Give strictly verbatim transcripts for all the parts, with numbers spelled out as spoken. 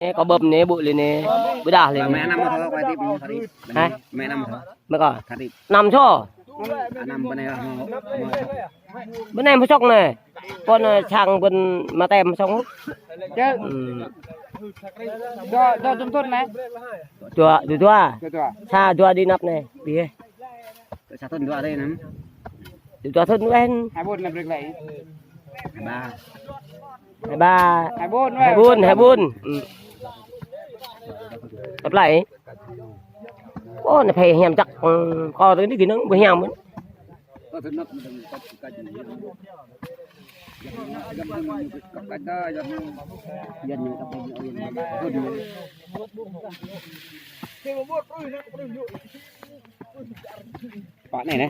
Nê, kâo bưp nê, ƀuh lĕ nê. Ƀôdah lĕ nê. Mẹ năm thôi, quay tiếp, Farid. Hả? Mẹ năm thôi. Mẹ coi. Farid. Năm số. À, năm bên này là màu, màu. Bên này màu sọc nê. Còn, ờ, sang bên mà tem màu sọc. Chứ. Ừ. Dua, dua trung tuần nê. Dua, dua, dua. Dua, dua. Sa dua đi năp nê. Bih. Sa thun dua đây nè. Dua thun wen. Hai ƀôn nè, break lại. Hai ba. Hai ba. Hai ƀôn, hai ƀôn, hai ƀôn. Ừ. Lặp lại. Ô, nè phải hiam chắc, ừ, kâo tơ anai kơ năng ƀu hiam. Pă anai nê.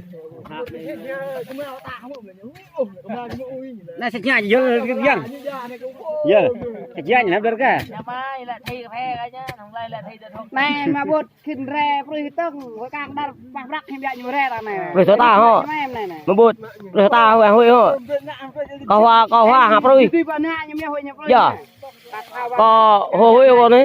Anai sĕ jia yơh, yơh. Yơh. Sĕ jia anai lăp dơr kơ. Anai mă ƀut khĭn rai, pruih tơ̆ng, wơ̆t kang dar pah prăk hĭm biă ñu rai ră anai. Pruih tơ ta hŏ. Anai, anai, anai. Mă ƀut. Pruih tơ ta hŏ, hŏ, hŏ. Kâo hua, kâo hua, ha pruih. Yơh. Kâo hua hua kâo anai.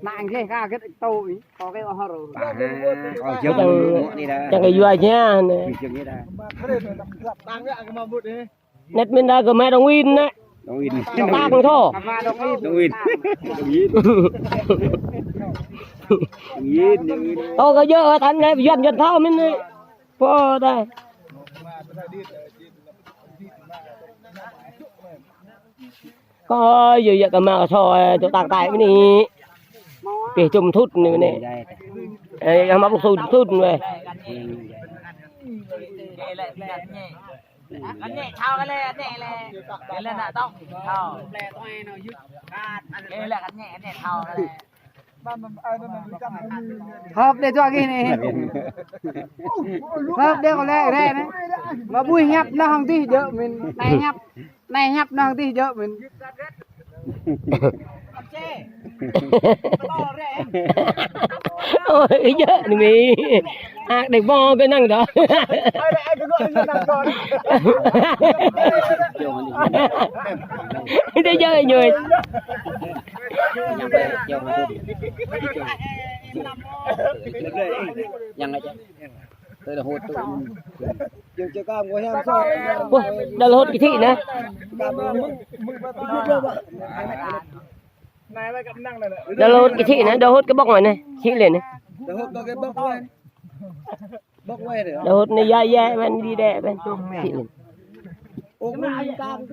Nang ghê ka gĭt tui, kâo kơ hor. Kâo jơ̆ mơ̆ng mơ̆ng anai đa. Čang kơ yua jia anai. Jơ̆ anai đa. Net min đa kơ mă Đông Win nê. Đông Win. Tơpă kơ thâo. Đông Win. Đông Win. Đông Win, Đông Win. Tơ kơ jơ̆, tăn nê, Yuan, Yuan thâo min nê. Pô ta. Kâo yua yua kơ mă kơ thâo, ơ, tơ tang tai min nê. Pih tum thut nê min nê. Ơ, mă ƀuh thut thut nê. Kăn ñĕ thâo kơ lĕ, ñĕ lĕ. Kơ lĕ nă tŏng thâo. Kơ lĕ kăn ñĕ, kăn ñĕ thâo kơ lĕ. Hơp đe dua gih nê. Hơp đe kơ lĕ rĕ nê. Mă ƀuh hiăp nă hăng tih jơ̆ min. Nai hiăp, nai hiăp nă hăng tih jơ̆ min. Ôi, ih jơ̆ anai mi. Ak đek ƀơ̆ng kơ năng đôč. Ih jơ̆ ñu. Ơ, đa lŏ hŭt kơ thĭ nê. Đa lŏ hŭt kơ thĭ nê, đa lŏ hŭt kơ ƀŏk mơ̆n nê. Thĭ lĕ nê. Đa lŏ hŭt nê, ya, ya, ƀen đi đĕ, ƀen. Thĭ lĕ.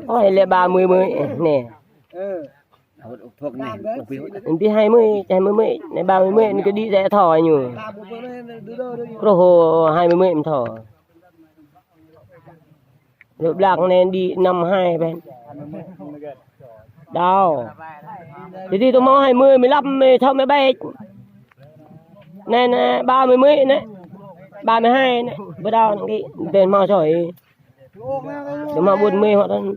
Ôi, lĕ ba mươi mươi, nê. Anai hai mươi, hai mươi mươi, anai ba mươi mươi, anai kơ đĭ đĕ thâo ñu. Kruh hai mươi mươi mơ̆n thâo. Lơ blang anai đĭ năm hai ƀen. Đao. Jadi tơ mâo hai mươi, mười lăm, mười sáu, mười bảy. Anai, anai, ba mươi mươi anai. Ba mươi hai anai. Ƀu đao anai kơ, ƀen mâo soi. Tơ mâo ƀôn mơi hŏ tăn.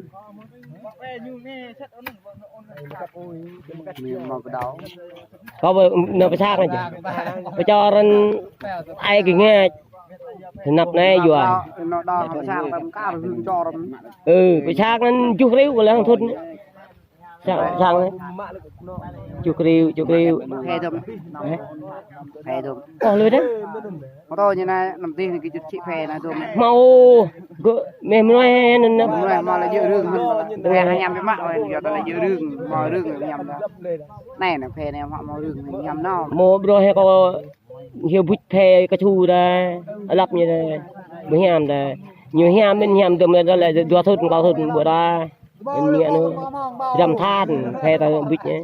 Kâo ƀu nao pơsang anai. Pơčor anai ai kơ ngă. Tơnap anai yua. Ơ, pơsang anai juh kriu kơ lăng thŭn. Sang, sang anai. Juh kriu, juh kriu. Phê dơ̆m. Hă? Phê dơ̆m. Ơ, lui đa. Mơ̆ tơ ñu anai, năm tih anai kơ čut čĭ phê anai dơ̆m. Mâo, gơ̆, meh mơnuih anai nă. Mơnuih mâo lĕ jơ̆ rưng. Phê hơñăm biă mă, ơi, yua ta lĕ jơ̆ rưng, mâo rưng hơñăm đa. Anai nă phê anai mâo, mâo rưng hơñăm nao. Mâo bruă hă kâo. Hiu buč phê kơču đa, alăp ñu đa, ƀu hiam đa. Ñu hiam, min hiam dơ̆m đa lĕ dua thŭn, klâo thŭn ƀu đa. Min ñu anŭn, răm than, phê ta buč ñu.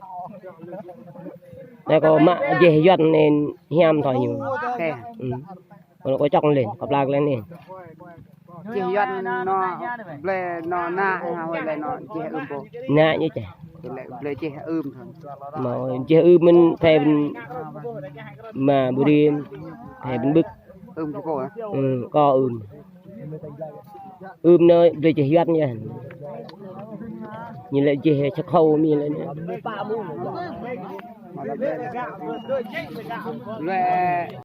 Đa kâo mă jeh Yuan anai hiam thâo ñu. Phê. Ừ. Kâo čŏk lĕ, kâo pla lĕ anai. Jeh Yuan nă, blơi nă, nă, hă, hơi lĕ nă, jeh ưm pô. Nă ñu čeh. Lĕ blơi jeh ưm thâo. Mâo jeh ưm min phê ƀing mă ƀu rĭm, phê ƀing ƀưk. Ưm pô, hă? Ừ, kâo ưm. Ưm nơ, blơi čih Yuan yơh. Ñu lĕ čih čơkhâu mi lĕ anai.